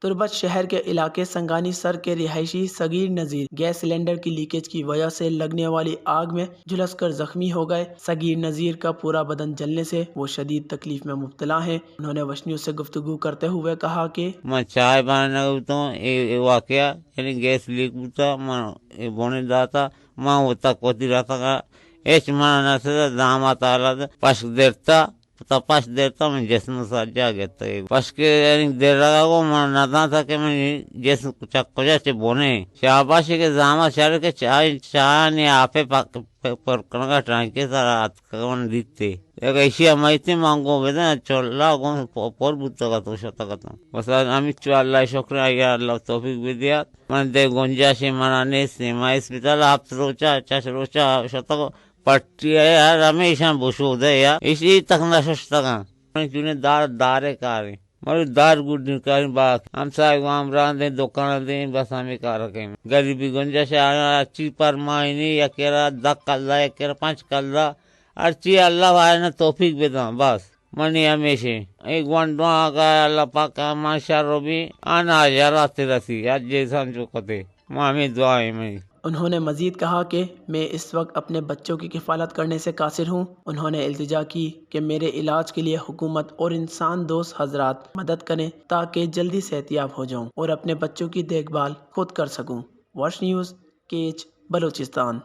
تربت شہر کے علاقے سنگانی سر کے رہائشی صغیر نذیر گیس سلنڈر کی لیکیج کی وجہ سے لگنے والی آگ میں جھلس کر زخمی ہو گئے۔ صغیر نذیر کا پورا بدن جلنے سے وہ شدید تکلیف میں مبتلا ہیں۔ انہوں نے وش نیوز سے گفتگو کرتے ہوئے کہا کہ من چائے بنانے گوتوں، اے، اے واقعہ، یعنی گیس لیک بوتا، من اے بونے داتا، من وہ تک وتی رہتا کا، ایچ من نہ سے داما تالا پشک درتا، تا پشک درتا من جسم سجا گتا۔ پشک یعنی در لگا گو من نہ داتا کہ من جسم چک کجا چے بونے۔ شاباش کہ زاما شر کے چائے، چائے نے آپے پک پ-، پر کنگا ٹانکے سرا اتکگ من دیتے۔ یک ایشی ہمائیتے من گو بدن چلا گو پ-، پر بوتگ ات و شتگ اتوں۔ بس ہمیچو اللہ شکر، یا اللہ توفیق بدیات۔ من دے گنجائش منا نیست، ما اسپتال ہفت روچا، چش روچا شتگ، پٹی ہے یار، ہمیشہ بشودہ یار، ایشی تک نہ ششتگاں۔ من چونے دار، دارے کاریں۔ مارو دار گڈ کاریں باک۔ ہمسائے گو ہمراہ دیں، دکان دیں، بس ہمیں کار کہیں۔ غریبی گنجائش آیا، چی پر ماہینی، یکیرا دہ کلدہ، یکیرا پنچ کلدہ۔ ہرچی اللہ وائنا توفیق بداں، بس۔ منی ہمیشیں۔ اے گونڈواں آگا اللہ پاک امان شر بی، آنا جرات رسی، اج جیسان جو کتے۔ ما ہمیں دعائیں منی۔ انہوں نے مزید کہا کہ میں اس وقت اپنے بچوں کی کفالت کرنے سے قاصر ہوں۔ انہوں نے التجا کی کہ میرے علاج کے لیے حکومت اور انسان دوست حضرات مدد کریں تاکہ جلدی صحتیاب ہو جاؤں اور اپنے بچوں کی دیکھ بھال خود کر سکوں۔ Wash news, catch, Balochistan.